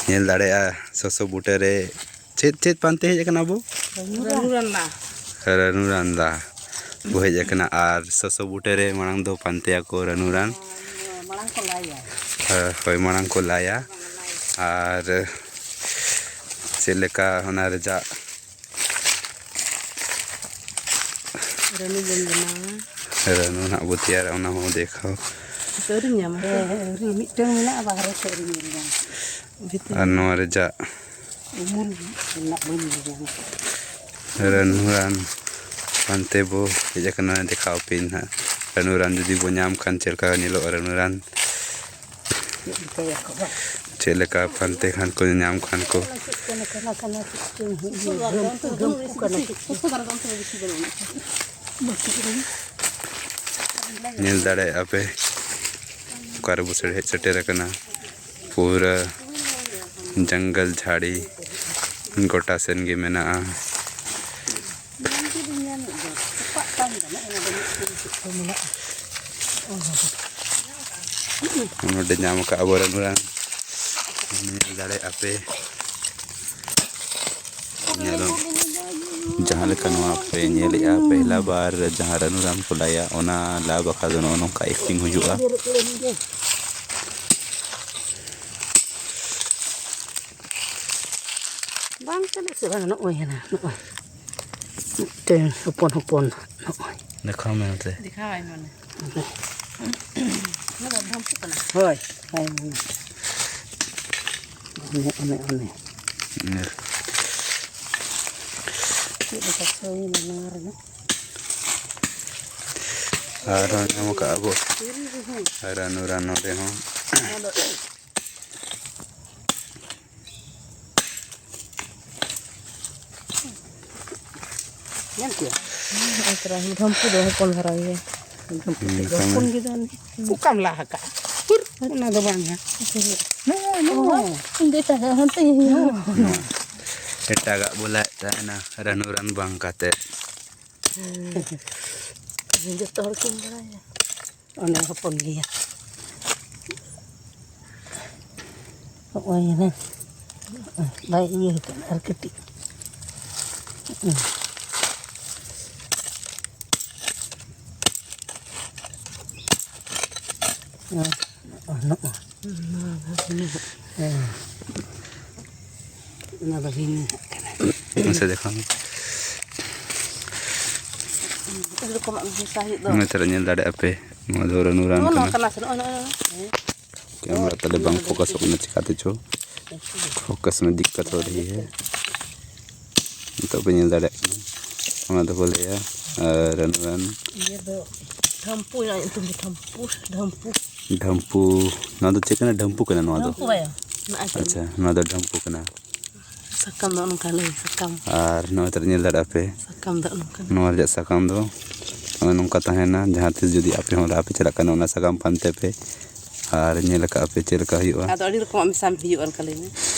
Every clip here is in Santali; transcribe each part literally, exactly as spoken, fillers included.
ᱧᱮᱞ ᱫᱟᱲᱮᱭᱟᱜᱼᱟ ᱥᱚᱥᱚ ᱵᱩᱴᱟᱹ ᱨᱮ ᱪᱮᱫ ᱪᱮᱫ ᱯᱟᱱᱛᱮ ᱦᱮᱡ ᱟᱠᱟᱱᱟ ᱵᱚ? ᱨᱟᱹᱱᱩ ᱨᱟᱱᱫᱟ᱾ ᱨᱟᱹᱱᱩ ᱨᱟᱱᱫᱟ ᱵᱚ ᱦᱮᱡ ᱟᱠᱟᱱᱟ᱾ ᱟᱨ ᱥᱚᱥᱚ ᱵᱩᱴᱟᱹ ᱨᱮ ᱢᱟᱲᱟᱝ ᱫᱚ ᱯᱟᱱᱛᱮᱭᱟᱠᱚ ᱨᱟᱹᱱᱩ ᱨᱟᱱ᱾ ᱢᱟᱲᱟᱝ ᱠᱚ ᱞᱟᱭᱟ᱾ ᱦᱮᱸ, ᱦᱳᱭ, ᱢᱟᱲᱟᱝ ᱠᱚ ᱞᱟᱭᱟ᱾ ᱟᱨ ᱪᱮᱫ ᱞᱮᱠᱟ ᱚᱱᱟ ᱨᱮᱭᱟᱜ ᱨᱟᱹᱱᱩ ᱵᱚᱱ ᱵᱮᱱᱟᱣᱟ᱾ ᱨᱟᱹᱱᱩ ᱱᱟᱜ ᱵᱚ ᱛᱮᱭᱟᱨᱟ, ᱚᱱᱟ ᱦᱚᱸ ᱫᱮᱠᱷᱟᱣ᱾ ᱟᱹᱣᱨᱤᱧ ᱧᱟᱢᱟ᱾ ᱦᱮᱸ, ᱦᱮᱸ, ᱟᱹᱣᱨᱤ᱾ ᱢᱤᱫᱴᱟᱝ ᱢᱮᱱᱟᱜᱼᱟ, ᱵᱟᱦᱨᱮ ᱥᱮᱫ ᱨᱮ ᱧᱮᱞ ᱧᱟᱢ᱾ ᱵᱷᱤᱛᱨᱤ ᱟᱨ ᱨᱮ᱾ ᱱᱚᱣᱟ ᱨᱮᱭᱟᱜ ᱩᱢᱩᱞ ᱨᱮᱱᱟᱜ ᱵᱟᱹᱧ ᱧᱮᱞ ᱧᱟᱢ᱾ ᱨᱟᱹᱱᱩ ᱨᱟᱱ ᱯᱟᱱᱛᱮ ᱵᱚ ᱦᱮᱡ ᱟᱠᱟᱱᱟ, ᱫᱮᱠᱷᱟᱣ ᱟᱯᱮᱭᱟᱹᱧ ᱱᱟᱦᱟᱜ᱾ ᱨᱟᱹᱱᱩ ᱨᱟᱱ ᱡᱩᱫᱤ ᱵᱚ ᱧᱟᱢ ᱠᱷᱟᱱ ᱪᱮᱫ ᱞᱮᱠᱟ ᱧᱮᱞᱚᱜᱼᱟ ᱨᱟᱹᱱᱩ ᱨᱟᱱ? ᱪᱮᱫ ᱞᱮᱠᱟ ᱯᱟᱱᱛᱮ ᱠᱷᱟᱱ ᱠᱚ, ᱧᱟᱢ ᱠᱷᱟᱱ ᱠᱚ᱾ ᱪᱮᱫ ᱠᱟᱱᱟ, ᱠᱟᱱᱟ, ᱠᱟᱱᱟ, ᱪᱮᱫ ᱪᱚᱝ ᱦᱩᱭᱩᱜ ᱜᱮᱭᱟ᱾ ᱰᱷᱟᱹᱢᱯᱩ, ᱰᱷᱟᱹᱢᱯᱩ ᱠᱟᱱᱟ, ᱪᱮᱫ ᱪᱚᱝ᱾ ᱧᱮᱞ ᱫᱟᱲᱮᱭᱟᱜᱼᱟ ᱯᱮ ᱚᱠᱟᱨᱮ ᱵᱚ ᱦᱮᱡ ᱥᱮᱴᱮᱨ ᱟᱠᱟᱱᱟ᱾ ᱯᱩᱨᱟᱹ ᱡᱟᱝᱜᱟᱞ ᱡᱷᱟᱹᱲᱤ ᱜᱚᱴᱟ ᱥᱮᱱ ᱜᱮ ᱢᱮᱱᱟᱜᱼᱟ᱾ ᱧᱟᱢ ᱠᱮᱫᱟᱹᱧ, ᱧᱟᱢᱮᱫ ᱫᱚ᱾ ᱛᱚᱯᱟᱜ ᱠᱟᱱ ᱜᱟᱱᱚᱜ, ᱚᱱᱟ ᱫᱚ ᱢᱤᱫᱴᱮᱱ ᱪᱮᱫ ᱠᱚ ᱢᱮᱱᱟᱜᱼᱟ᱾ ᱱᱚᱰᱮ ᱧᱟᱢ ᱟᱠᱟᱫ ᱟᱵᱚᱨᱮᱱ ᱚᱲᱟᱜ, ᱧᱮᱞ ᱫᱟᱲᱮᱭᱟᱜᱼᱟ ᱯᱮ᱾ ᱧᱮᱞᱚᱜ, ᱡᱟᱦᱟᱸ ᱞᱮᱠᱟ ᱱᱚᱣᱟ ᱯᱮ ᱧᱮᱞᱮᱫᱼᱟ, ᱯᱮᱦᱞᱟ ᱵᱟᱨ ᱡᱟᱦᱟᱸ ᱨᱟᱹᱱᱩ ᱨᱟᱱ ᱠᱚ ᱞᱟᱭᱟ, ᱚᱱᱟ ᱞᱟ ᱵᱟᱠᱷᱨᱟ ᱫᱚ ᱱᱚᱜᱼᱚ ᱱᱚᱝᱠᱟ ᱮᱠᱴᱤᱝ ᱦᱩᱭᱩᱜᱼᱟ᱾ ᱵᱟᱝ ᱪᱟᱞᱟᱜ ᱥᱮ ᱵᱟᱝ? ᱱᱚᱜᱼᱚᱭ ᱦᱮᱱᱟ, ᱱᱚᱜᱼᱚᱭ ᱢᱤᱫᱴᱮᱱ ᱦᱚᱯᱚᱱ ᱦᱚᱯᱚᱱ, ᱱᱚᱜᱼᱚᱭ᱾ ᱫᱮᱠᱷᱟᱣ ᱢᱮ ᱱᱚᱛᱮ᱾ ᱫᱮᱠᱷᱟᱣᱟᱭ ᱢᱮ ᱚᱱᱮ᱾ ᱚᱱᱟ ᱫᱚ ᱰᱷᱟᱢᱯᱩ ᱠᱟᱱᱟ᱾ ᱦᱳᱭ, ᱦᱳᱭ, ᱚᱱᱮ, ᱚᱱᱮ, ᱚᱱᱮ᱾ ᱦᱮᱸ᱾ ᱪᱮᱫ ᱞᱮᱠᱟ ᱥᱚᱭᱮᱱᱟ ᱱᱚᱣᱟ ᱨᱮᱱᱟᱜ? ᱟᱨᱦᱚᱸ ᱧᱟᱢ ᱟᱠᱟᱫᱼᱟ ᱵᱚ ᱨᱟᱹᱱᱩ ᱨᱟᱱ ᱱᱚᱰᱮ ᱦᱚᱸ᱾ ᱚᱱᱟ ᱫᱚ ᱧᱮᱞ ᱠᱮᱜᱼᱟ? ᱟᱨ ᱛᱚᱨᱟ ᱰᱷᱟᱢᱯᱩ ᱫᱚ ᱦᱚᱯᱚᱱ ᱫᱷᱟᱨᱟ ᱜᱮᱭᱟ᱾ ᱰᱷᱟᱢᱯᱩ ᱛᱮᱫ ᱫᱚ ᱦᱚᱯᱚᱱ ᱜᱮ ᱫᱚ᱾ ᱚᱠᱟᱢ ᱞᱟ ᱟᱠᱟᱫᱼᱟ? ᱦᱩᱨ, ᱚᱱᱟ ᱫᱚ ᱵᱟᱝᱟ᱾ ᱱᱚᱜᱼᱚᱭ, ᱱᱚᱜᱼᱚᱭ᱾ ᱤᱧ ᱫᱚ ᱮᱴᱟᱜᱟᱜ ᱦᱟᱱᱛᱮ ᱜᱮ ᱦᱩᱭᱩᱜᱼᱟ᱾ ᱱᱚᱣᱟ ᱮᱴᱟᱜᱟᱜ ᱵᱚ ᱞᱟᱭᱮᱫ ᱛᱟᱦᱮᱱᱟ, ᱨᱟᱹᱱᱩ ᱨᱟᱱ ᱵᱟᱝ ᱠᱟᱛᱮ᱾ ᱦᱮᱸ᱾ ᱡᱚᱛᱚ ᱦᱚᱲ ᱠᱤᱱ ᱵᱟᱲᱟᱭᱟ᱾ ᱚᱱᱮ ᱦᱚᱯᱚᱱ ᱜᱮᱭᱟ᱾ ᱱᱚᱜᱼᱚᱭ ᱦᱮᱸ, ᱵᱟᱭ ᱤᱭᱟᱹ ᱟᱠᱟᱱᱟ ᱟᱨ ᱠᱟᱹᱴᱤᱡ᱾ ᱱᱚᱜᱼᱚ, ᱱᱚᱜᱼᱚ᱾ ᱦᱮᱸ᱾ ᱚᱱᱟ ᱫᱚ ᱵᱷᱤᱱᱟᱹ ᱟᱜ ᱠᱟᱱᱟ᱾ ᱢᱟᱥᱮ ᱫᱮᱠᱷᱟᱣ ᱢᱮ᱾ ᱟᱹᱰᱤ ᱨᱚᱠᱚᱢᱟᱜ ᱢᱮᱥᱟ ᱦᱩᱭᱩᱜ ᱫᱚ᱾ ᱱᱚᱜᱼᱚᱭ ᱛᱟᱦᱞᱮ ᱧᱮᱞ ᱫᱟᱲᱮᱭᱟᱜᱼᱟ ᱯᱮ, ᱱᱚᱣᱟ ᱫᱚ ᱨᱟᱹᱱᱩ ᱨᱟᱱ ᱱᱚᱜᱼᱚ ᱱᱚᱣᱟ ᱠᱟᱱᱟ᱾ ᱠᱟᱱᱟ ᱥᱮ, ᱱᱚᱜᱼᱚᱭ, ᱱᱚᱜᱼᱚᱭ, ᱱᱚᱜᱼᱚᱭ᱾ ᱠᱮᱢᱮᱨᱟ ᱛᱟᱞᱮ ᱵᱟᱝ ᱯᱷᱳᱠᱟᱥᱚᱜ ᱠᱟᱱᱟ ᱪᱤᱠᱟᱹ ᱛᱮᱪᱚ᱾ ᱯᱷᱳᱠᱟᱥ ᱢᱮ ᱫᱤᱠᱠᱟᱛ ᱦᱳ ᱨᱟᱦᱤ ᱦᱮ᱾ ᱱᱤᱛᱚᱜ ᱯᱮ ᱧᱮᱞ ᱫᱟᱲᱮᱭᱟᱜ ᱠᱟᱱᱟ, ᱚᱱᱟ ᱫᱚᱠᱚ ᱞᱟᱹᱭᱟ ᱨᱟᱹᱱᱩ ᱨᱟᱱ᱾ ᱤᱭᱟᱹ ᱫᱚ ᱰᱷᱟᱢᱯᱩ, ᱚᱱᱟ ᱧᱩᱛᱩᱢ ᱫᱚ ᱰᱷᱟᱢᱯᱩ, ᱰᱷᱟᱢᱯᱩ᱾ ᱰᱷᱟᱢᱯᱩ, ᱱᱚᱣᱟ ᱫᱚ ᱪᱮᱫ ᱠᱟᱱᱟ? ᱰᱷᱟᱢᱯᱩ ᱠᱟᱱᱟ ᱱᱚᱣᱟ ᱫᱚ? ᱰᱷᱟᱢᱯᱩ ᱵᱟᱭᱟ? ᱱᱚᱜᱼᱚᱭ ᱪᱮᱫ ᱟᱪᱪᱷᱟ, ᱱᱚᱣᱟ ᱫᱚ ᱰᱷᱟᱢᱯᱩ ᱠᱟᱱᱟ᱾ ᱥᱟᱠᱟᱢ ᱫᱚ ᱱᱚᱝᱠᱟ ᱞᱟᱹᱭ ᱥᱟᱠᱟᱢ᱾ ᱟᱨ ᱱᱚᱜᱼᱚᱭ ᱛᱚ ᱧᱮᱞ ᱫᱟᱲᱮᱭᱟᱜᱼᱟ ᱯᱮ, ᱥᱟᱠᱟᱢ ᱫᱚ ᱱᱚᱝᱠᱟ᱾ ᱱᱚᱣᱟ ᱨᱮᱭᱟᱜ ᱥᱟᱠᱟᱢ ᱫᱚ ᱱᱚᱜᱼᱚᱭ ᱱᱚᱝᱠᱟ ᱛᱟᱦᱮᱱᱟ᱾ ᱡᱟᱦᱟᱸ ᱛᱤᱥ ᱡᱩᱫᱤ ᱟᱯᱮ ᱦᱚᱸ ᱚᱲᱟᱜ ᱯᱮ ᱪᱟᱞᱟᱜ ᱠᱟᱱᱟ, ᱚᱱᱟ ᱥᱟᱠᱟᱢ ᱯᱟᱱᱛᱮ ᱯᱮ ᱟᱨ ᱧᱮᱞ ᱟᱠᱟᱫ ᱯᱮ ᱪᱮᱫ ᱞᱮᱠᱟ ᱦᱩᱭᱩᱜᱼᱟ᱾ ᱟᱫᱚ ᱟᱹᱰᱤ ᱨᱚᱠᱚᱢᱟᱜ ᱢᱮᱥᱟ ᱦᱩᱭᱩᱜᱼᱟ, ᱚᱱᱠᱟ ᱞᱟᱹᱭ ᱢᱮ᱾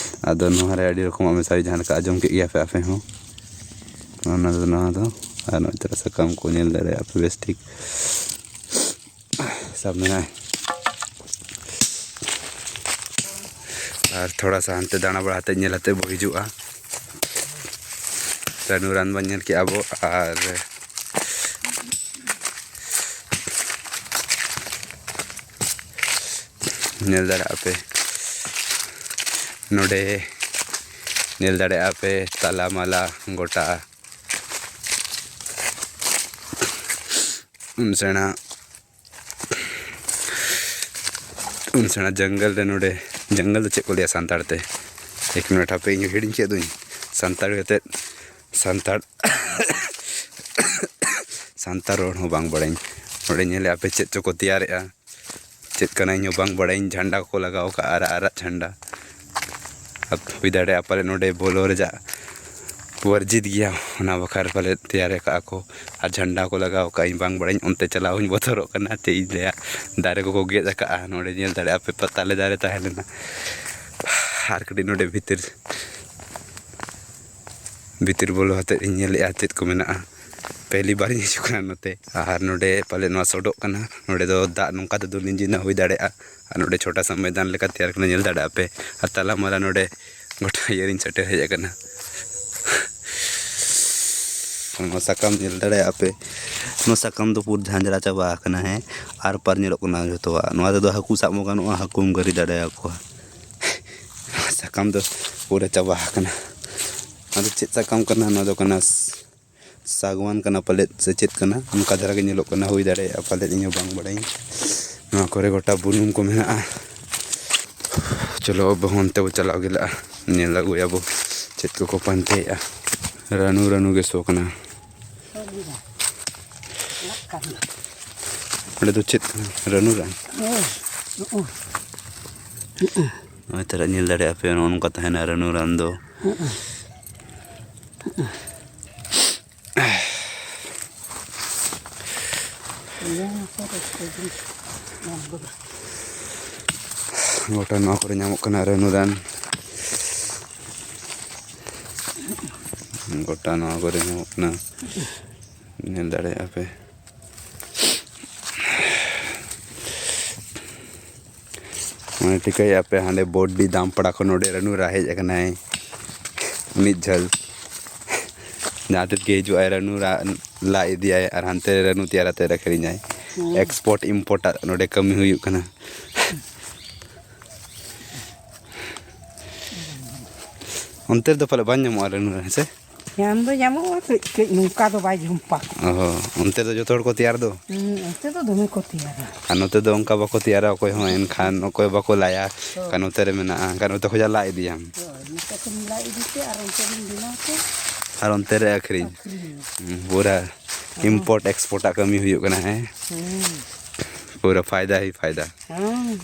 ᱟᱫᱚ ᱱᱚᱣᱟ ᱨᱮ ᱟᱹᱰᱤ ᱨᱚᱠᱚᱢᱟᱜ ᱢᱮᱥᱟ ᱦᱩᱭᱩᱜᱼᱟ, ᱡᱟᱦᱟᱸ ᱞᱮᱠᱟ ᱟᱸᱡᱚᱢ ᱠᱮᱫ ᱜᱮᱭᱟ ᱯᱮ ᱟᱯᱮ ᱦᱚᱸ᱾ ᱚᱱᱟ ᱫᱚ, ᱱᱚᱣᱟ ᱫᱚ, ᱟᱨ ᱱᱚᱜᱼᱚᱭ ᱛᱚᱨᱟ ᱥᱟᱠᱟᱢ ᱠᱚ ᱧᱮᱞ ᱫᱟᱲᱮᱭᱟᱜᱼᱟ ᱯᱮ ᱵᱮᱥ ᱴᱷᱤᱠ᱾ ᱥᱟᱵ ᱢᱮᱱᱟᱭ᱾ ᱟᱨ ᱛᱷᱚᱲᱟ ᱥᱟ ᱦᱟᱱᱛᱮ ᱫᱟᱬᱟ ᱵᱟᱲᱟ ᱠᱟᱛᱮ ᱧᱮᱞ ᱠᱟᱛᱮ ᱵᱚ ᱦᱤᱡᱩᱜᱼᱟ᱾ ᱨᱟᱹᱱᱩ ᱨᱟᱱ ᱵᱚᱱ ᱧᱮᱞ ᱠᱮᱜᱼᱟ ᱵᱚ, ᱟᱨ ᱧᱮᱞ ᱫᱟᱲᱮᱭᱟᱜᱼᱟ ᱯᱮ ᱱᱚᱰᱮ, ᱧᱮᱞ ᱫᱟᱲᱮᱭᱟᱜᱼᱟ ᱯᱮ ᱛᱟᱞᱟ ᱢᱟᱞᱟ ᱜᱚᱴᱟ᱾ ᱩᱱ ᱥᱮᱬᱟ, ᱩᱱ ᱥᱮᱬᱟ ᱡᱚᱝᱜᱚᱞ ᱨᱮ ᱱᱚᱰᱮ, ᱡᱚᱝᱜᱚᱞ ᱫᱚ ᱪᱮᱫ ᱠᱚ ᱞᱟᱹᱭᱟ ᱥᱟᱱᱛᱟᱲ ᱛᱮ? ᱮᱠ ᱢᱤᱱᱤᱴ ᱦᱟᱯᱮ, ᱤᱧ ᱦᱚᱸ ᱦᱤᱲᱤᱧ ᱠᱮᱫ ᱫᱩᱧ᱾ ᱥᱟᱱᱛᱟᱲ ᱠᱟᱛᱮᱫ, ᱥᱟᱱᱛᱟᱲ, ᱥᱟᱱᱛᱟᱲ ᱨᱚᱲ ᱦᱚᱸ ᱵᱟᱝ ᱵᱟᱲᱟᱭᱟᱹᱧ᱾ ᱱᱚᱰᱮ ᱧᱮᱞᱮᱫᱼᱟ ᱯᱮ ᱪᱮᱫ ᱪᱚᱠᱚ ᱛᱮᱭᱟᱨᱮᱫᱼᱟ, ᱪᱮᱫ ᱠᱟᱱᱟ ᱤᱧ ᱦᱚᱸ ᱵᱟᱝ ᱵᱟᱲᱟᱭᱟᱹᱧ᱾ ᱡᱷᱟᱱᱰᱟ ᱠᱚ ᱞᱟᱜᱟᱣ ᱠᱟᱜᱼᱟ, ᱟᱨᱟᱜ ᱟᱨᱟᱜ ᱡᱷᱟᱱᱰᱟ᱾ ᱟᱨ ᱦᱩᱭ ᱫᱟᱲᱮᱭᱟᱜᱼᱟ ᱯᱟᱞᱮᱫ ᱱᱚᱰᱮ ᱵᱚᱞᱚ ᱨᱮᱭᱟᱜ ᱵᱚᱨᱡᱤᱛ ᱜᱮᱭᱟ, ᱚᱱᱟ ᱵᱟᱠᱷᱨᱟ ᱯᱟᱞᱮᱫ ᱛᱮᱭᱟᱨ ᱟᱠᱟᱫᱼᱟ ᱠᱚ᱾ ᱟᱨ ᱡᱷᱟᱱᱰᱟ ᱠᱚ ᱞᱟᱜᱟᱣ ᱠᱟᱜᱼᱟ, ᱤᱧ ᱵᱟᱝ ᱵᱟᱲᱟᱭᱟᱹᱧ, ᱚᱱᱛᱮ ᱪᱟᱞᱟᱣ ᱦᱚᱸᱧ ᱵᱚᱛᱚᱨᱚᱜ ᱠᱟᱱᱟ, ᱪᱮᱫ ᱤᱧ ᱞᱟᱹᱭᱟ᱾ ᱫᱟᱨᱮ ᱠᱚᱠᱚ ᱜᱮᱫ ᱟᱠᱟᱜᱼᱟ, ᱱᱚᱰᱮ ᱧᱮᱞ ᱫᱟᱲᱮᱭᱟᱜᱼᱟ ᱯᱮ ᱛᱟᱞᱮ ᱫᱟᱨᱮ ᱛᱟᱦᱮᱸ ᱞᱮᱱᱟ᱾ ᱟᱨ ᱠᱟᱹᱴᱤᱡ ᱱᱚᱰᱮ ᱵᱷᱤᱛᱤᱨ, ᱵᱷᱤᱛᱤᱨ ᱵᱚᱞᱚ ᱠᱟᱛᱮᱫ ᱤᱧ ᱧᱮᱞᱮᱫᱼᱟ ᱪᱮᱫ ᱠᱚ ᱢᱮᱱᱟᱜᱼᱟ᱾ ᱯᱮᱦᱞᱤ ᱵᱟᱨ ᱤᱧ ᱦᱤᱡᱩᱜ ᱠᱟᱱᱟ ᱱᱚᱛᱮ᱾ ᱟᱨ ᱱᱚᱰᱮ ᱯᱟᱞᱮ ᱱᱚᱣᱟ ᱥᱚᱰᱚᱜ ᱠᱟᱱᱟ, ᱱᱚᱰᱮ ᱫᱚ ᱫᱟᱜ ᱱᱚᱝᱠᱟ ᱛᱮᱫᱚ ᱞᱤᱸᱡᱤᱱᱟ, ᱦᱩᱭ ᱫᱟᱲᱮᱭᱟᱜᱼᱟ᱾ ᱟᱨ ᱱᱚᱰᱮ ᱪᱷᱳᱴᱟ ᱥᱟ ᱢᱚᱭᱫᱟᱱ ᱞᱮᱠᱟ ᱛᱮᱭᱟᱨ ᱠᱟᱱᱟ, ᱧᱮᱞ ᱫᱟᱲᱮᱭᱟᱜᱼᱟ ᱯᱮ᱾ ᱟᱨ ᱛᱟᱞᱟ ᱢᱟᱞᱟ ᱱᱚᱰᱮ ᱜᱚᱴᱟ ᱤᱭᱟᱹ ᱨᱤᱧ ᱥᱮᱴᱮᱨ ᱦᱮᱡ ᱟᱠᱟᱱᱟ᱾ ᱱᱚᱣᱟ ᱥᱟᱠᱟᱢ ᱧᱮᱞ ᱫᱟᱲᱮᱭᱟᱜᱼᱟ ᱯᱮ, ᱱᱚᱣᱟ ᱥᱟᱠᱟᱢ ᱫᱚ ᱯᱩᱨᱟᱹ ᱡᱷᱟᱸᱡᱽᱨᱟ ᱪᱟᱵᱟ ᱟᱠᱟᱱᱟ᱾ ᱦᱮᱸ, ᱟᱨ ᱯᱟᱨ ᱧᱮᱞᱚᱜ ᱠᱟᱱᱟ ᱡᱷᱚᱛᱚᱣᱟᱜ᱾ ᱱᱚᱣᱟ ᱛᱮᱫᱚ ᱦᱟᱹᱠᱩ ᱥᱟᱵ ᱦᱚᱸ ᱜᱟᱱᱚᱜᱼᱟ, ᱦᱟᱹᱠᱩᱢ ᱜᱟᱹᱨᱤ ᱫᱟᱲᱮᱭᱟᱠᱚᱣᱟ᱾ ᱥᱟᱠᱟᱢ ᱫᱚ ᱯᱩᱨᱟᱹ ᱪᱟᱵᱟ ᱟᱠᱟᱱᱟ᱾ ᱟᱫᱚ ᱪᱮᱫ ᱥᱟᱠᱟᱢ ᱠᱟᱱᱟ? ᱱᱚᱣᱟ ᱫᱚ ᱠᱟᱱᱟ ᱥᱟᱜᱣᱟᱱ ᱠᱟᱱᱟ ᱯᱟᱞᱮᱫ, ᱥᱮ ᱪᱮᱫ ᱠᱟᱱᱟ, ᱚᱱᱠᱟ ᱫᱷᱟᱨᱟ ᱜᱮ ᱧᱮᱞᱚᱜ ᱠᱟᱱᱟ, ᱦᱩᱭ ᱫᱟᱲᱮᱭᱟᱜᱼᱟ ᱯᱟᱞᱮᱫ, ᱤᱧ ᱦᱚᱸ ᱵᱟᱝ ᱵᱟᱲᱟᱭᱟᱹᱧ᱾ ᱱᱚᱣᱟ ᱠᱚᱨᱮ ᱜᱚᱴᱟ ᱵᱩᱱᱩᱢ ᱠᱚ ᱢᱮᱱᱟᱜᱼᱟ᱾ ᱪᱚᱞᱚ ᱟᱵᱚ ᱦᱚᱸ ᱚᱱᱛᱮ ᱵᱚ ᱪᱟᱞᱟᱣ ᱜᱮᱞᱟᱜᱼᱟ, ᱧᱮᱞ ᱟᱹᱜᱩᱭᱟᱵᱚ ᱪᱮᱫ ᱠᱚᱠᱚ ᱯᱟᱱᱛᱮᱭᱮᱫᱼᱟ᱾ ᱨᱟᱹᱱᱩ ᱨᱟᱹᱱᱩ ᱜᱮ ᱥᱚ ᱠᱟᱱᱟ᱾ ᱚᱸᱰᱮ ᱫᱚ ᱪᱮᱫ ᱠᱟᱱᱟ? ᱨᱟᱹᱱᱩ ᱨᱟᱱ᱾ ᱱᱚᱜᱼᱚᱭ ᱛᱟᱦᱞᱮ ᱧᱮᱞ ᱫᱟᱲᱮᱭᱟᱜᱼᱟ ᱯᱮ, ᱱᱚᱜᱼᱚ ᱱᱚᱝᱠᱟ ᱛᱟᱦᱮᱱᱟ ᱨᱟᱹᱱᱩ ᱨᱟᱱ ᱫᱚ᱾ ᱜᱚᱴᱟ ᱱᱚᱣᱟ ᱠᱚᱨᱮ ᱧᱟᱢᱚᱜ ᱠᱟᱱᱟ ᱨᱟᱹᱱᱩ ᱨᱟᱱ᱾ ᱜᱚᱴᱟ ᱱᱚᱣᱟ ᱠᱚᱨᱮ ᱧᱟᱢᱚᱜ ᱠᱟᱱᱟ, ᱧᱮᱞ ᱫᱟᱲᱮᱭᱟᱜᱼᱟ ᱯᱮ᱾ ᱢᱟᱱᱮ ᱴᱷᱤᱠᱟᱹᱭᱮᱫᱼᱟ ᱯᱮ, ᱦᱟᱸᱰᱮ ᱵᱚᱰᱰᱤ ᱫᱟᱢᱯᱟᱲᱟ ᱠᱷᱚᱱ ᱱᱚᱰᱮ ᱨᱟᱹᱱᱩ ᱨᱟ ᱦᱮᱡ ᱟᱠᱟᱱᱟᱭ ᱢᱤᱫ ᱡᱷᱟᱹᱞ᱾ ᱡᱟᱦᱟᱸ ᱛᱤᱥ ᱜᱮ ᱦᱤᱡᱩᱜ ᱟᱭ ᱨᱟᱹᱱᱩ ᱨᱟ ᱞᱟ ᱤᱫᱤᱭᱟᱭ ᱟᱨ ᱦᱟᱱᱛᱮ ᱨᱮ ᱨᱟᱹᱱᱩ ᱛᱮᱭᱟᱨ ᱟᱛᱮᱫ ᱟᱹᱠᱷᱨᱤᱧᱟᱭ᱾ ᱦᱩᱸ᱾ ᱮᱠᱥᱯᱳᱨᱴ ᱤᱢᱯᱳᱨᱴ ᱟᱜ ᱱᱚᱰᱮ ᱠᱟᱹᱢᱤ ᱦᱩᱭᱩᱜ ᱠᱟᱱᱟ᱾ ᱚᱱᱛᱮ ᱨᱮᱫᱚ ᱯᱟᱞᱮ ᱵᱟᱝ ᱧᱟᱢᱚᱜᱼᱟ ᱨᱟᱹᱱᱩ ᱨᱟ, ᱦᱮᱸ ᱥᱮ? ᱧᱟᱢ ᱫᱚ ᱧᱟᱢᱚᱜᱼᱟ, ᱠᱟᱹᱡ ᱠᱟᱹᱡ ᱱᱚᱝᱠᱟ ᱫᱚ ᱵᱟᱭ ᱡᱷᱟᱢᱯᱟ ᱠᱚᱜᱼᱟ᱾ ᱚ, ᱚᱱᱛᱮ ᱫᱚ ᱡᱚᱛᱚ ᱦᱚᱲ ᱠᱚ ᱛᱮᱭᱟᱨ ᱫᱚ? ᱦᱩᱸ, ᱚᱱᱛᱮ ᱫᱚ ᱫᱚᱢᱮ ᱠᱚ ᱛᱮᱭᱟᱨᱟ᱾ ᱟᱨ ᱱᱚᱛᱮ ᱫᱚ ᱚᱱᱠᱟ ᱵᱟᱠᱚ ᱛᱮᱭᱟᱨᱟ ᱚᱠᱚᱭ ᱦᱚᱸ, ᱮᱱᱠᱷᱟᱱ ᱚᱠᱚᱭ ᱵᱟᱠᱚ ᱞᱟᱭᱟ᱾ ᱦᱳᱭ᱾ ᱮᱱᱠᱷᱟᱱ ᱱᱚᱛᱮ ᱨᱮ ᱢᱮᱱᱟᱜᱼᱟ, ᱮᱱᱠᱷᱟᱱ ᱱᱚᱛᱮ ᱠᱷᱚᱱᱟᱜ ᱞᱟ ᱤᱫᱤᱭᱟᱢ᱾ ᱦᱳᱭ, ᱱᱚᱛᱮ ᱠᱷᱚᱱ ᱞᱟ ᱤᱫᱤ ᱛᱮ ᱟᱨ ᱚᱱᱛᱮ ᱨᱤᱧ ᱵᱮᱱᱟᱣ ᱛᱮ ᱟᱨ ᱚᱱᱛᱮ ᱨᱮ ᱟᱹᱠᱷᱨᱤᱧ᱾ ᱟᱹᱠᱷᱨᱤᱧ᱾ ᱦᱩᱸ, ᱯᱩᱨᱟᱹ ᱦᱚᱸ᱾ ᱤᱢᱯᱳᱨᱴ ᱮᱠᱥᱯᱳᱨᱴ ᱟᱜ ᱠᱟᱹᱢᱤ ᱦᱩᱭᱩᱜ ᱠᱟᱱᱟ, ᱦᱮᱸ? ᱦᱩᱸ᱾ ᱯᱩᱨᱟᱹ ᱯᱷᱟᱭᱫᱟ ᱦᱤ ᱯᱷᱟᱭᱫᱟ᱾ ᱦᱮᱸ᱾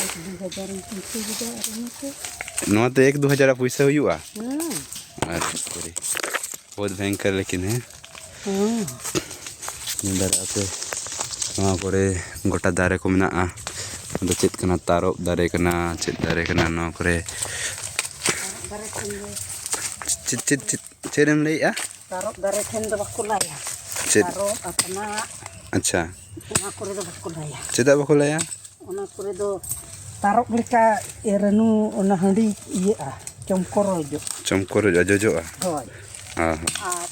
ᱮᱠ ᱫᱩ ᱦᱟᱡᱟᱨ ᱤᱧ ᱯᱩᱭᱥᱟᱹ ᱠᱮᱫᱟ ᱟᱨ ᱚᱱᱟᱛᱮ᱾ ᱱᱚᱣᱟ ᱛᱮ ᱮᱠ ᱫᱩ ᱦᱟᱡᱟᱨ ᱯᱩᱭᱥᱟᱹ ᱦᱩᱭᱩᱜᱼᱟ? ᱦᱩᱸ᱾ ᱟᱨ ᱠᱚᱨᱮ᱾ ᱵᱚᱦᱩᱛ ᱵᱷᱚᱭᱚᱝᱠᱚᱨ ᱞᱮᱠᱤᱱ ᱦᱮᱸ᱾ ᱦᱩᱸ᱾ ᱧᱮᱞ ᱫᱟᱲᱮᱭᱟᱜᱼᱟ ᱯᱮ, ᱱᱚᱣᱟ ᱠᱚᱨᱮ ᱜᱚᱴᱟ ᱫᱟᱨᱮ ᱠᱚ ᱢᱮᱱᱟᱜᱼᱟ᱾ ᱟᱫᱚ ᱪᱮᱫ ᱠᱟᱱᱟ? ᱛᱟᱨᱚᱵ ᱫᱟᱨᱮ ᱠᱟᱱᱟ, ᱪᱮᱫ ᱫᱟᱨᱮ ᱠᱟᱱᱟ ᱱᱚᱣᱟ ᱠᱚᱨᱮ? ᱪᱮᱫ, ᱪᱮᱫ, ᱪᱮᱫ, ᱪᱮᱫ ᱮᱢ ᱞᱟᱹᱭᱮᱜᱼᱟ? ᱛᱟᱨᱚᱵ ᱫᱟᱨᱮ ᱴᱷᱮᱱ ᱫᱚ ᱵᱟᱠᱚ ᱞᱟᱭᱟ᱾ ᱪᱮᱫ? ᱛᱟᱨᱚᱵ, ᱟᱛᱱᱟᱜ, ᱟᱪᱪᱷᱟ᱾ ᱚᱱᱟ ᱠᱚᱨᱮ ᱫᱚ ᱵᱟᱠᱚ ᱞᱟᱭᱟ᱾ ᱪᱮᱫᱟᱜ ᱵᱟᱠᱚ ᱞᱟᱭᱟ? ᱚᱱᱟ ᱠᱚᱨᱮ ᱫᱚ ᱛᱟᱨᱚᱵ ᱞᱮᱠᱟ, ᱮ, ᱨᱟᱹᱱᱩ, ᱚᱱᱟ ᱦᱟᱺᱰᱤ ᱤᱭᱟᱹᱜᱼᱟ, ᱪᱚᱢᱠᱚᱨᱚᱡᱚᱜ᱾ ᱪᱚᱢᱠᱚᱨᱚᱡᱚᱜᱼᱟ, ᱡᱚᱡᱚᱜᱼᱟ᱾ ᱦᱳᱭ᱾ ᱦᱮᱸ, ᱦᱮᱸ᱾ ᱟᱨ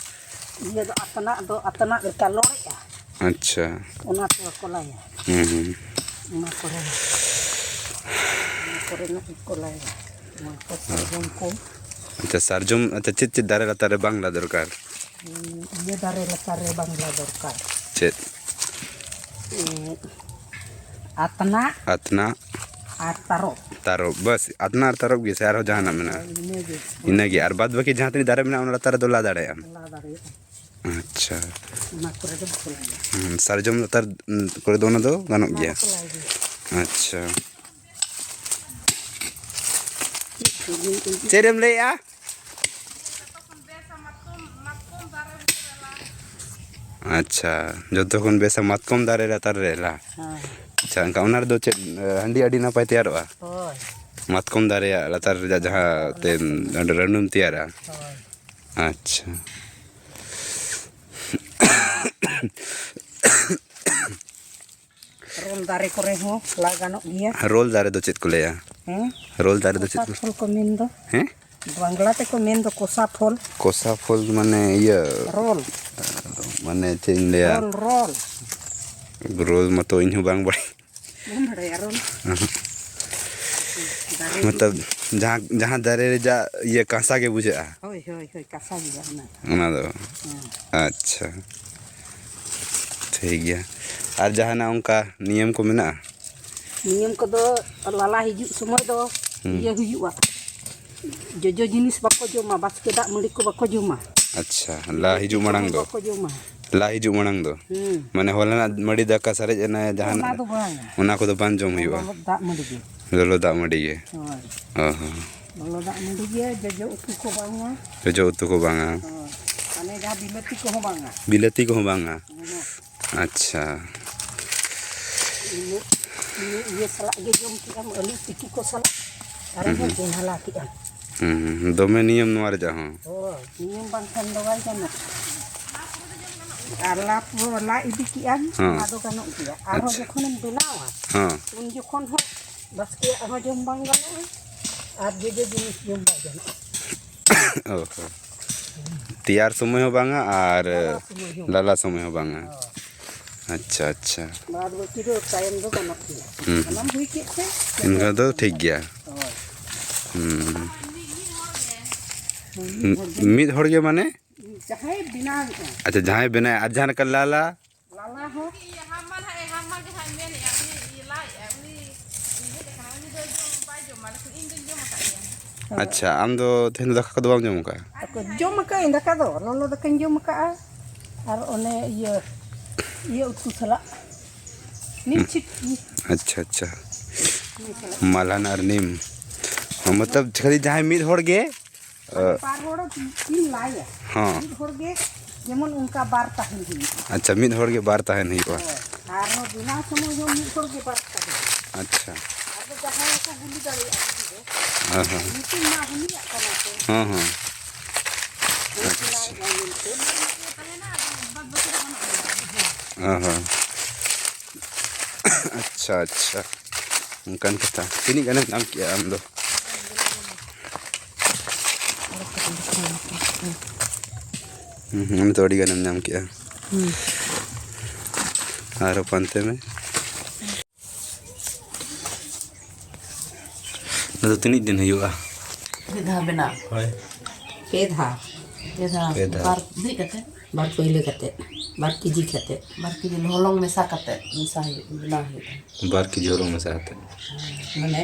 ᱤᱭᱟᱹ ᱫᱚ ᱟᱛᱱᱟᱜ ᱫᱚ ᱟᱛᱱᱟᱜ ᱞᱮᱠᱟ ᱞᱚᱲᱮᱜᱼᱟ᱾ ᱟᱪᱪᱷᱟ᱾ ᱚᱱᱟᱛᱮ ᱵᱟᱠᱚ ᱞᱟᱭᱟ᱾ ᱦᱩᱸ, ᱦᱩᱸ᱾ ᱚᱱᱟ ᱠᱚᱨᱮ, ᱚᱱᱟ ᱠᱚᱨᱮᱱᱟᱜ ᱜᱮᱠᱚ ᱞᱟᱭᱟ᱾ ᱱᱚᱣᱟ ᱠᱚ ᱥᱟᱨᱡᱚᱢ ᱠᱚ᱾ ᱟᱪᱪᱷᱟ, ᱥᱟᱨᱡᱚᱢ, ᱟᱪᱪᱷᱟ, ᱪᱮᱫ ᱪᱮᱫ ᱫᱟᱨᱮ ᱞᱟᱛᱟᱨ ᱨᱮ ᱵᱟᱝ ᱞᱟ ᱫᱚᱨᱠᱟᱨ? ᱤᱭᱟᱹ ᱫᱟᱨᱮ ᱞᱟᱛᱟᱨ ᱨᱮ ᱵᱟᱝ ᱞᱟ ᱫᱚᱨᱠᱟᱨ᱾ ᱪᱮᱫ? ᱮᱸ, ᱟᱛᱱᱟᱜ ᱟᱛᱱᱟᱜ᱾ ᱟᱨ ᱛᱟᱨᱚᱵ᱾ ᱛᱟᱨᱚᱵ, ᱵᱟᱥ, ᱟᱛᱱᱟᱜ ᱟᱨ ᱛᱟᱨᱚᱵ ᱜᱮ ᱥᱮ ᱟᱨᱦᱚᱸ ᱡᱟᱦᱟᱱᱟᱜ ᱢᱮᱱᱟᱜᱼᱟ? ᱦᱳᱭ, ᱤᱱᱟᱹᱜᱮ᱾ ᱤᱱᱟᱹᱜᱮ, ᱟᱨ ᱵᱟᱫ ᱵᱟᱹᱠᱤ ᱡᱟᱦᱟᱸ ᱛᱤᱱᱟᱹᱜ ᱫᱟᱨᱮ ᱢᱮᱱᱟᱜᱼᱟ, ᱚᱱᱟ ᱞᱟᱛᱟᱨ ᱨᱮᱫᱚ ᱞᱟ ᱫᱟᱲᱮᱭᱟᱜᱼᱟᱢ? ᱞᱟ ᱫᱟᱲᱮᱭᱟᱜᱼᱟ᱾ ᱟᱪᱪᱷᱟ᱾ ᱚᱱᱟ ᱠᱚᱨᱮ ᱫᱚ ᱵᱟᱠᱚ ᱞᱟᱭᱟ᱾ ᱦᱩᱸ, ᱥᱟᱨᱡᱚᱢ ᱞᱟᱛᱟᱨ, ᱩᱸ, ᱠᱚᱨᱮ ᱫᱚ ᱚᱱᱟ ᱫᱚ ᱜᱟᱱᱚᱜ ᱚᱱᱟ ᱜᱮᱭᱟ? ᱵᱟᱠᱚ ᱞᱟᱭ ᱜᱮᱭᱟ᱾ ᱟᱪᱪᱷᱟ᱾ ᱪᱮᱫ ᱠᱚ ᱞᱟᱹᱭ ᱮᱫᱟ? ᱪᱮᱫ ᱮᱢ ᱞᱟᱹᱭᱮᱜᱼᱟ? ᱟᱪᱪᱷᱟ, ᱡᱚᱛᱚ ᱠᱷᱚᱱ ᱵᱮᱥᱟ ᱢᱟᱛᱠᱚᱢ ᱫᱟᱨᱮ ᱞᱟᱛᱟᱨ ᱨᱮ ᱞᱟ᱾ ᱦᱮᱸ᱾ ᱟᱪᱪᱷᱟ, ᱮᱱᱠᱷᱟᱱ ᱚᱱᱟ ᱨᱮᱫᱚ ᱪᱮᱫ, ᱮ, ᱦᱟᱺᱰᱤ ᱟᱹᱰᱤ ᱱᱟᱯᱟᱭ ᱛᱮᱭᱟᱨᱚᱜᱼᱟ? ᱦᱳᱭ᱾ ᱢᱟᱛᱠᱚᱢ ᱫᱟᱨᱮᱭᱟᱜ ᱞᱟᱛᱟᱨ ᱨᱮᱭᱟᱜ ᱡᱟᱦᱟᱸ ᱛᱮ ᱚᱸᱰᱮ ᱨᱟᱹᱱᱩᱢ ᱛᱮᱭᱟᱨᱟ᱾ ᱦᱳᱭ᱾ ᱟᱪᱪᱷᱟ᱾ ᱨᱳᱞ ᱫᱟᱨᱮ ᱠᱚᱨᱮ ᱦᱚᱸ ᱞᱟ ᱜᱟᱱᱚᱜ ᱜᱮᱭᱟ᱾ ᱨᱳᱞ ᱫᱟᱨᱮ ᱫᱚ ᱪᱮᱫ ᱠᱚ ᱞᱟᱹᱭᱟ? ᱦᱮᱸ? ᱨᱳᱞ ᱫᱟᱨᱮ ᱫᱚ ᱪᱮᱫ ᱠᱚᱥᱟ ᱠᱚ? ᱯᱷᱚᱞ ᱠᱚ ᱢᱮᱱ ᱫᱚ᱾ ᱦᱮᱸ? ᱵᱟᱝᱞᱟ ᱛᱮᱠᱚ ᱢᱮᱱ ᱫᱚ ᱠᱚᱥᱟ ᱯᱷᱚᱞ᱾ ᱠᱚᱥᱟ ᱯᱷᱚᱞ ᱢᱟᱱᱮ ᱤᱭᱟᱹ, ᱨᱳᱞ᱾ ᱢᱟᱱᱮ ᱪᱮᱫ ᱤᱧ ᱞᱟᱹᱭᱟ? Roll, roll. ᱨᱳᱞ ᱢᱟᱛᱚ ᱤᱧ ᱦᱚᱸ ᱵᱟᱝ ᱵᱟᱲᱟᱭ᱾ ᱵᱟᱢ ᱵᱟᱲᱟᱭᱟ ᱨᱳᱞ? ᱚᱦᱚᱸ᱾ ᱫᱟᱨᱮ ᱢᱚᱛᱞᱚᱵ ᱡᱟᱦᱟᱸ, ᱡᱟᱦᱟᱸ ᱫᱟᱨᱮ ᱨᱮᱭᱟᱜ ᱤᱭᱟᱹ ᱠᱟᱸᱥᱟ ᱜᱮ ᱵᱩᱡᱷᱟᱹᱜᱼᱟ? ᱦᱳᱭ, ᱦᱳᱭ, ᱦᱳᱭ, ᱠᱟᱸᱥᱟ ᱜᱮᱭᱟ ᱚᱱᱟ ᱫᱚ᱾ ᱚᱱᱟ ᱫᱚ? ᱦᱮᱸ᱾ ᱟᱪᱪᱷᱟ, ᱴᱷᱤᱠ ᱜᱮᱭᱟ᱾ ᱟᱨ ᱡᱟᱦᱟᱱᱟᱜ ᱚᱱᱠᱟ ᱱᱤᱭᱚᱢ ᱠᱚ ᱢᱮᱱᱟᱜᱼᱟ? ᱱᱤᱭᱚᱢ ᱠᱚᱫᱚ ᱞᱟᱞᱟ ᱦᱤᱡᱩᱜ ᱥᱚᱢᱚᱭ ᱫᱚ ᱦᱩᱸ᱾ ᱤᱭᱟᱹ ᱦᱩᱭᱩᱜᱼᱟ, ᱡᱚᱡᱚ ᱡᱤᱱᱤᱥ ᱵᱟᱠᱚ ᱡᱚᱢᱟ, ᱵᱟᱥᱠᱮ ᱫᱟᱜ ᱢᱟᱹᱰᱤ ᱠᱚ ᱵᱟᱠᱚ ᱡᱚᱢᱟ᱾ ᱟᱪᱪᱷᱟ, ᱞᱟ ᱦᱤᱡᱩᱜ ᱢᱟᱲᱟᱝ ᱫᱚ? ᱵᱟᱠᱚ ᱡᱚᱢᱟ᱾ ᱞᱟ ᱦᱤᱡᱩᱜ ᱢᱟᱲᱟᱝ ᱫᱚ? ᱦᱩᱸ᱾ ᱢᱟᱱᱮ ᱦᱚᱞᱟᱱᱟᱜ ᱢᱟᱹᱰᱤ ᱫᱟᱠᱟ ᱥᱟᱨᱮᱡ ᱮᱱᱟ ᱡᱟᱦᱟᱱᱟᱜ, ᱚᱱᱟ ᱫᱚ ᱵᱟᱝ᱾ ᱚᱱᱟ ᱠᱚᱫᱚ ᱵᱟᱝ ᱡᱚᱢ ᱦᱩᱭᱩᱜᱼᱟ? ᱞᱚᱞᱚ ᱫᱟᱜ ᱢᱟᱹᱰᱤ ᱜᱮ᱾ ᱞᱚᱞᱚ ᱫᱟᱜ ᱢᱟᱹᱰᱤ ᱜᱮ? ᱦᱳᱭ᱾ ᱚ ᱦᱚᱸ᱾ ᱞᱚᱞᱚ ᱫᱟᱜ ᱢᱟᱹᱰᱤ ᱜᱮ, ᱡᱚᱡᱚ ᱩᱛᱩ ᱠᱚ ᱵᱟᱝᱟ᱾ ᱡᱚᱡᱚ ᱩᱛᱩ ᱠᱚ ᱵᱟᱝᱟ᱾ ᱦᱳᱭ᱾ ᱢᱟᱱᱮ ᱡᱟᱦᱟᱸ ᱵᱤᱞᱟᱹᱛᱤ ᱠᱚᱦᱚᱸ ᱵᱟᱝᱟ᱾ ᱵᱤᱞᱟᱹᱛᱤ ᱠᱚᱦᱚᱸ ᱵᱟᱝᱟ? ᱦᱮᱸ᱾ ᱟᱪᱪᱷᱟ᱾ ᱤᱱᱟᱹ, ᱤᱱᱟᱹ ᱤᱭᱟᱹ ᱥᱟᱞᱟᱜ ᱜᱮ ᱡᱚᱢ ᱠᱮᱜᱼᱟᱢ, ᱟᱹᱞᱩ ᱛᱤᱠᱤ ᱠᱚ ᱥᱟᱞᱟᱜ᱾ ᱟᱨ ᱦᱩᱸ, ᱦᱩᱸ᱾ ᱵᱮᱱᱟᱞᱟ ᱠᱮᱜᱼᱟᱢ᱾ ᱦᱩᱸ, ᱫᱚᱢᱮ ᱱᱤᱭᱚᱢ ᱱᱚᱣᱟ ᱨᱮᱭᱟᱜ ᱦᱚᱸ᱾ ᱦᱳᱭ, ᱱᱤᱭᱚᱢ ᱵᱟᱝᱠᱷᱟᱱ ᱫᱚ ᱵᱟᱭ ᱜᱟᱱᱚᱜᱼᱟ᱾ ᱟᱨ ᱞᱟ ᱯᱩᱨᱟᱹ ᱞᱟ ᱤᱫᱤ ᱠᱮᱜᱼᱟᱢ, ᱦᱮᱸ᱾ ᱚᱱᱟ ᱫᱚ ᱜᱟᱱᱚᱜ ᱜᱮᱭᱟ᱾ ᱟᱨᱦᱚᱸ ᱟᱪᱪᱷᱟ᱾ ᱡᱚᱠᱷᱚᱱᱮᱢ ᱵᱮᱱᱟᱣᱟ, ᱦᱮᱸ᱾ ᱩᱱ ᱡᱚᱠᱷᱚᱱ ᱦᱚᱸ ᱵᱟᱥᱠᱮᱭᱟᱜ ᱦᱚᱸ ᱡᱚᱢ ᱵᱟᱝ ᱜᱟᱱᱚᱜᱼᱟ ᱟᱨ ᱡᱚᱡᱚ ᱡᱤᱱᱤᱥ ᱡᱚᱢ ᱵᱟᱭ ᱜᱟᱱᱚᱜᱼᱟ᱾ ᱚ ᱦᱚᱸ᱾ ᱛᱮᱭᱟᱨ ᱥᱚᱢᱚᱭ ᱦᱚᱸ ᱵᱟᱝᱟ ᱟᱨ ᱞᱟᱞᱟ ᱥᱚᱢᱚᱭ ᱦᱚᱸ ᱵᱟᱝᱟ᱾ ᱦᱳᱭ᱾ ᱟᱪᱪᱷᱟ, ᱟᱪᱪᱷᱟ᱾ ᱵᱟᱫ ᱵᱟᱹᱠᱤ ᱫᱚ ᱛᱟᱭᱚᱢ ᱫᱚ ᱜᱟᱱᱚᱜ ᱜᱮᱭᱟ᱾ ᱦᱩᱸ, ᱦᱩᱸ᱾ ᱥᱟᱱᱟᱢ ᱦᱩᱭ ᱠᱮᱫ ᱛᱮ ᱮᱱᱠᱷᱟᱱ ᱫᱚ ᱴᱷᱤᱠ ᱜᱮᱭᱟ᱾ ᱦᱳᱭ᱾ ᱦᱩᱸ᱾ ᱢᱤᱫ ᱦᱚᱲ ᱜᱮ᱾ ᱢᱤᱫ ᱦᱚᱲ ᱜᱮ ᱢᱟᱱᱮ? ᱡᱟᱦᱟᱸᱭ ᱵᱮᱱᱟᱣᱮᱫᱼᱟ᱾ ᱟᱪᱪᱷᱟ, ᱡᱟᱦᱟᱸᱭ ᱵᱮᱱᱟᱣᱮᱫᱼᱟ, ᱟᱨ ᱡᱟᱦᱟᱸ ᱞᱮᱠᱟ ᱞᱟᱞᱟ? ᱞᱟᱞᱟ ᱦᱚᱸ᱾ ᱤᱭᱟᱹ ᱦᱟᱢᱟᱞ ᱦᱟᱸᱜ ᱮ ᱦᱟᱢᱟᱞ ᱜᱮ ᱦᱟᱸᱜ ᱮ ᱢᱮᱱᱮᱫᱼᱟ, ᱩᱱᱤ ᱤᱭᱟᱹ ᱞᱟᱡ, ᱩᱱᱤ ᱦᱮᱡ ᱟᱠᱟᱱᱟ, ᱩᱱᱤ ᱫᱚ ᱡᱚᱢ ᱵᱟᱭ ᱡᱚᱢᱟ, ᱞᱮᱠᱤᱱ ᱤᱧ ᱫᱚᱧ ᱡᱚᱢ ᱟᱠᱟᱫ ᱜᱮᱭᱟ᱾ ᱟᱪᱪᱷᱟ, ᱟᱢ ᱫᱚ ᱛᱮᱦᱮᱧ ᱫᱚ ᱫᱟᱠᱟ ᱠᱚᱫᱚ ᱵᱟᱢ ᱡᱚᱢ ᱟᱠᱟᱫᱼᱟ? ᱡᱚᱢ ᱟᱠᱟᱫ ᱟᱹᱧ ᱫᱟᱠᱟ ᱫᱚ, ᱞᱚᱞᱚ ᱫᱟᱠᱟᱧ ᱡᱚᱢ ᱟᱠᱟᱫᱼᱟ, ᱟᱨ ᱚᱱᱮ ᱤᱭᱟᱹ, ᱤᱭᱟᱹ ᱩᱛᱩ ᱥᱟᱞᱟᱜ ᱱᱤᱢ ᱦᱩᱸ᱾ ᱪᱷᱤᱴᱠᱤ᱾ ᱟᱪᱪᱷᱟ, ᱟᱪᱪᱷᱟ᱾ ᱱᱤᱢ ᱥᱟᱞᱟᱜ᱾ ᱢᱟᱞᱦᱟᱱ ᱟᱨ ᱱᱤᱢ᱾ ᱢᱚᱛᱞᱚᱵ ᱠᱷᱟᱹᱞᱤ ᱡᱟᱦᱟᱸᱭ ᱢᱤᱫ ᱦᱚᱲ ᱜᱮ ᱢᱟᱱᱮ ᱵᱟᱨ ᱦᱚᱲ ᱠᱤᱱ ᱞᱟᱭᱟ᱾ ᱦᱚᱸ᱾ ᱢᱤᱫ ᱦᱚᱲ ᱜᱮ ᱡᱮᱢᱚᱱ ᱚᱱᱠᱟ ᱵᱟᱨ ᱛᱟᱦᱮᱱ ᱦᱩᱭᱩᱜᱼᱟ᱾ ᱟᱪᱪᱷᱟ, ᱢᱤᱫ ᱦᱚᱲ ᱜᱮ ᱵᱟᱨ ᱛᱟᱦᱮᱱ ᱦᱩᱭᱩᱜᱼᱟ᱾ ᱦᱳᱭ᱾ ᱟᱨᱦᱚᱸ ᱵᱮᱱᱟᱣ ᱥᱚᱢᱚᱭ ᱦᱚᱸ ᱢᱤᱫ ᱦᱚᱲ ᱜᱮ ᱵᱟᱨ ᱛᱟᱦᱮᱱᱟ᱾ ᱟᱪᱪᱷᱟ᱾ ᱟᱫᱚ ᱡᱟᱦᱟᱸᱭ ᱦᱚᱸᱠᱚ ᱜᱩᱞᱤ ᱫᱟᱲᱮᱭᱟᱜᱼᱟ ᱜᱩᱞᱤ ᱫᱚ᱾ ᱦᱮᱸ, ᱦᱮᱸ᱾ ᱧᱩᱛᱩᱢ ᱢᱟ ᱦᱩᱞᱤᱭᱟᱜ ᱠᱟᱱᱟ ᱥᱮ᱾ ᱦᱮᱸ, ᱦᱮᱸ᱾ ᱩᱱᱤ ᱟᱪᱪᱷᱟ᱾ ᱞᱟᱭ ᱢᱮᱱᱛᱮ᱾ ᱦᱮᱸ, ᱦᱮᱸ᱾ ᱟᱪᱪᱷᱟ, ᱟᱪᱪᱷᱟ᱾ ᱚᱱᱠᱟᱱ ᱠᱟᱛᱷᱟ᱾ ᱛᱤᱱᱟᱹᱜ ᱜᱟᱱᱮᱢ ᱧᱟᱢ ᱠᱮᱜᱼᱟ ᱟᱢ ᱫᱚ? ᱦᱩᱸ, ᱦᱩᱸ, ᱟᱢ ᱫᱚ ᱟᱹᱰᱤ ᱜᱟᱱᱮᱢ ᱧᱟᱢ ᱠᱮᱜᱼᱟ᱾ ᱦᱩᱸ᱾ ᱟᱨᱦᱚᱸ ᱯᱟᱱᱛᱮ ᱢᱮ᱾ ᱱᱚᱣᱟ ᱫᱚ ᱛᱤᱱᱟᱹᱜ ᱫᱤᱱ ᱦᱩᱭᱩᱜᱼᱟ? ᱢᱤᱫ ᱫᱷᱟᱣ ᱵᱮᱱᱟᱣ᱾ ᱦᱳᱭ᱾ ᱯᱮ ᱫᱷᱟᱣ᱾ ᱯᱮ ᱫᱷᱟᱣ᱾ ᱯᱮ ᱫᱷᱟᱣ᱾ ᱵᱟᱨ ᱫᱷᱟᱣ ᱠᱟᱛᱮ? ᱵᱟᱨ ᱯᱟᱹᱭᱞᱟᱹ ᱠᱟᱛᱮ, ᱵᱟᱨ ᱠᱮᱡᱤ ᱠᱟᱛᱮ᱾ ᱵᱟᱨ ᱠᱮᱡᱤ ᱦᱚᱞᱚᱝ ᱢᱮᱥᱟ ᱠᱟᱛᱮ, ᱢᱮᱥᱟ ᱦᱩᱭᱩᱜ, ᱵᱮᱱᱟᱣ ᱦᱩᱭᱩᱜᱼᱟ᱾ ᱵᱟᱨ ᱠᱮᱡᱤ ᱦᱚᱞᱚᱝ ᱢᱮᱥᱟ ᱠᱟᱛᱮ᱾ ᱢᱟᱱᱮ,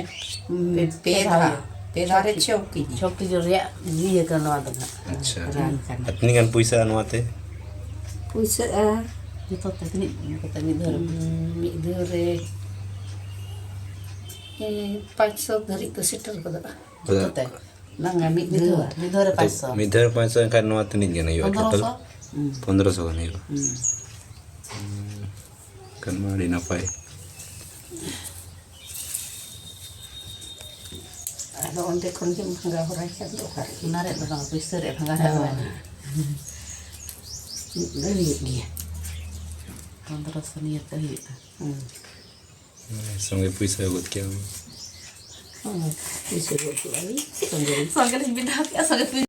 ᱯᱮ, ᱯᱮ ᱯᱮ ᱫᱷᱟᱣ᱾ ᱫᱷᱟᱣ᱾ ᱯᱮ ᱫᱷᱟᱣ ᱨᱮ ᱪᱷᱚ ᱠᱮᱡᱤ᱾ ᱪᱷᱚ ᱠᱮᱡᱤ ᱨᱮᱭᱟᱜ ᱤᱭᱟᱹ ᱠᱟᱱᱟ ᱱᱚᱣᱟ ᱫᱚ ᱱᱟᱦᱟᱜ᱾ ᱟᱪᱪᱷᱟ᱾ ᱨᱟᱱ ᱠᱟᱱᱟ᱾ ᱟᱨ ᱛᱤᱱᱟᱹᱜ ᱜᱟᱱ ᱯᱩᱭᱥᱟᱹᱜᱼᱟ ᱱᱚᱣᱟᱛᱮ? ᱯᱩᱭᱥᱟᱹᱜᱼᱟ᱾ ᱡᱚᱛᱚ ᱛᱮ ᱛᱤᱱᱟᱹᱜ ᱠᱟᱛᱮ ᱢᱤᱫ ᱫᱷᱟᱣ ᱨᱮ? ᱩᱸ, ᱢᱤᱫ ᱫᱷᱟᱣ ᱨᱮ, ᱮᱸ, ᱯᱟᱸᱪᱥᱚ ᱫᱷᱟᱹᱨᱤᱡ ᱫᱚ ᱥᱮᱴᱮᱨ ᱜᱚᱫᱚᱜᱼᱟ᱾ ᱡᱚᱛᱚ ᱛᱮ? ᱵᱟᱝᱟ, ᱢᱤᱫ ᱢᱤᱫ ᱫᱷᱟᱣ᱾ ᱫᱷᱟᱣ, ᱢᱤᱫ ᱫᱷᱟᱣ ᱨᱮ ᱯᱟᱸᱪᱥᱚ᱾ ᱢᱤᱫ ᱫᱷᱟᱣ ᱨᱮ ᱯᱟᱸᱪᱥᱚ ᱮᱱᱠᱷᱟᱱ ᱱᱚᱣᱟ ᱛᱤᱱᱟᱹᱜ ᱜᱟᱱ ᱦᱩᱭᱩᱜᱼᱟ ᱴᱳᱴᱟᱞ? ᱯᱚᱱᱫᱽᱨᱚᱥᱚ᱾ ᱦᱩᱸ᱾ ᱯᱚᱱᱫᱽᱨᱚᱥᱚ ᱜᱟᱱ ᱦᱩᱭᱩᱜᱼᱟ᱾ ᱦᱩᱸ᱾ ᱦᱩᱸ᱾ ᱮᱱᱠᱷᱟᱱ ᱢᱟ ᱟᱹᱰᱤ ᱱᱟᱯᱟᱭ᱾ ᱟᱫᱚ ᱚᱸᱰᱮ ᱠᱷᱚᱱ ᱜᱮᱢ ᱵᱷᱟᱜᱟᱣ ᱦᱚᱨᱟᱭ ᱠᱷᱟᱱ ᱫᱚ ᱚᱠᱟ ᱨᱮ? ᱚᱱᱟ ᱨᱮᱭᱟᱜ ᱫᱚ ᱵᱟᱝ, ᱯᱩᱭᱥᱟᱹ ᱨᱮᱭᱟᱜ ᱵᱷᱟᱜᱟᱣ ᱦᱚᱨᱟ ᱫᱚ ᱵᱟᱝ᱾ ᱦᱳᱭ᱾ ᱩᱱᱟᱹᱜ ᱫᱚ ᱦᱩᱭᱩᱜ ᱜᱮᱭᱟ᱾ ᱯᱚᱱᱫᱽᱨᱚᱥᱚ ᱱᱤᱭᱟᱹ ᱛᱮ ᱦᱩᱭᱩᱜᱼᱟ᱾ ᱦᱩᱸ᱾ ᱥᱚᱸᱜᱮ ᱯᱩᱭᱥᱟᱹ ᱟᱹᱜᱩ ᱠᱮᱭᱟ᱾ ᱦᱩᱸ᱾ ᱯᱩᱭᱥᱟᱹ ᱟᱹᱜᱩ ᱠᱮᱭᱟ ᱞᱤᱧ, ᱥᱚᱸᱜᱮ ᱞᱤᱧ᱾ ᱥᱚᱸᱜᱮ ᱞᱤᱧ ᱵᱮᱱᱟᱣ ᱠᱮᱜᱼᱟ, ᱥᱚᱸᱜᱮ ᱯᱩᱭᱥᱟᱹ᱾